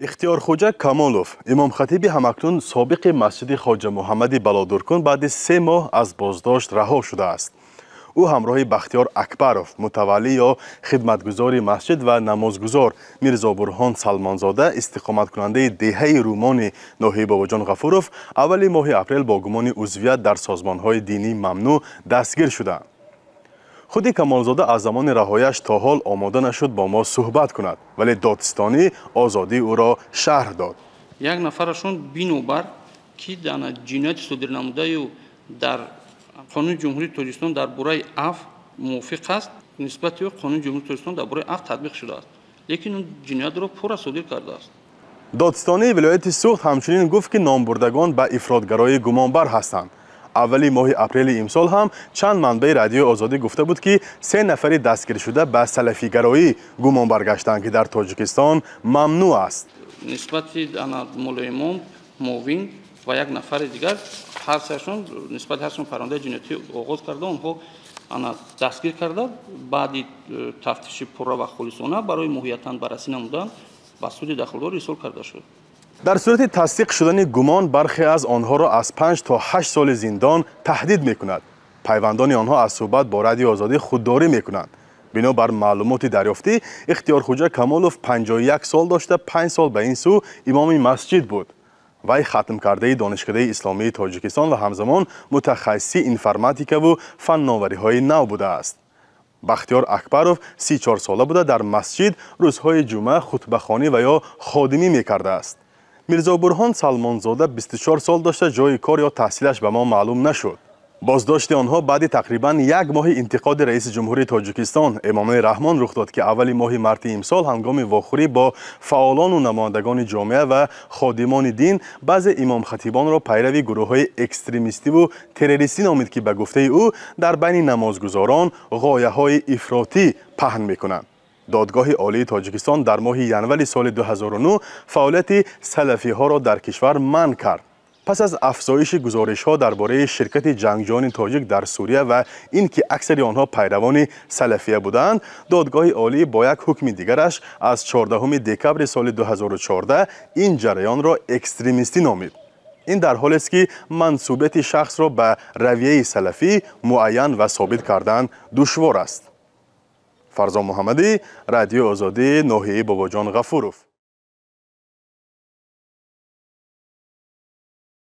Ихтиёрхӯҷа Камолов, имомхатиби ҳамакнун собиқи масҷиди Хоҷа Муҳаммади Балодуркун, баъди 3 моҳ аз боздошт раҳо шудааст. Ӯ ҳамроҳи Бахтиёр Акбаров, мутаваллӣ ё хидматгузори масҷид, ва намозгузор Мирзобурҳон Салмонзода, истиқоматкунандаи деҳаи Рӯмони ноҳияи Бобоҷон Ғафуров, аввали моҳи апрел бо гумони узвият дар созмонҳои динии мамнӯъ дастгир шуданд. Худи Камолзода аз замони раҳояш то ҳол омода нашуд бо мо суҳбат кунад, вале додстонӣ озодии ӯро шарҳ дод. Як нафарашон бинобар ки ҷинояти содир намудаю дар Қонуни Ҷумҳурии Тоҷикистон дар бораи афв мувофиқ аст, нисбати ӯ Қонуни Ҷумҳурии Тоҷикистон дар бораи афв татбиқ шудааст, лекин он ҷиноятро пурра содир кардааст. Додстонии вилояти Суғд ҳамчунин гуфт, ки номбурдагон ба ифротгароӣ гумонбар ҳастанд. Аввали моҳи апрели имсол ҳам чанд манбаи Радиои Озодӣ гуфта буд, ки се нафари дастгиршуда ба салафигароӣ гумонбар гаштанд, ки дар Тоҷикистон мамнӯъ аст. Нисбати муллоимом, муовин ва як нафари дигар, ҳар сеашон, нисбати ҳарсеашон парвандаи ҷиноятӣ оғоз карда, онҳо ана дастгир карда, баъди тафтиши пурра ва холисона барои моҳиятан баррасӣ намудан ба суди дахлдор ирсол карда шуд. Дар сурати тасдиқ шудани гумон, бархе аз онҳоро аз 5 то 8 соли зиндон таҳдид мекунад. Пайвандони онҳо аз суҳбат бо Радиои Озодӣ худдорӣ мекунанд. Бино бар маълумоти дарёфтӣ, Ихтиёрхӯҷа Камолов 51 сол дошта, 5 сол ба ин сӯ имоми масҷид буд. Вай хатмкардаи Донишкадаи исломии Тоҷикистон ва ҳамзамон мутахассиси информатикаву фанновариҳои нав будааст. Бахтиёр Акбаров 34 сола буда, дар масҷид рӯзҳои ҷумъа хутбахонӣ ва ё ходимӣ мекардааст. Мирзобурҳон Салмонзода 24 сол дошта, ҷойи кор ё таҳсилаш ба мо маълум нашуд. Боздошти онҳо баъди тақрибан як моҳи интиқоди раиси ҷумҳурии Тоҷикистон Эмомалӣ Раҳмон рух дод, ки аввали моҳи марти имсол ҳангоми вохӯрӣ бо фаъолону намояндагони ҷомеа ва ходимони дин баъзе имомхатибонро пайрави гурӯҳҳои экстремистиву террористӣ номид, ки ба гуфтаи ӯ дар байни намозгузорон ғояҳои ифротӣ паҳн мекунанд. Додгоҳи Олии Тоҷикистон дар моҳи январи соли 2009 фаъолияти салафиҳоро дар кишвар манъ кард, пас аз афзоиши гузоришҳо дар бораи ширкати ҷангҷӯёни тоҷик дар Сурия ва ин ки аксари онҳо пайравони салафия буданд. Додгоҳи Олӣ бо як ҳукми дигараш аз 14 декабри соли 2014 ин ҷараёнро экстремистӣ номид. Ин дар ҳолест, ки мансубияти шахсро ба равияи салафӣ муайян ва собит кардан душвор аст. Фарзон Муҳаммадӣ, Радиои Озодӣ, ноҳияи Бобоҷон Ғафуров.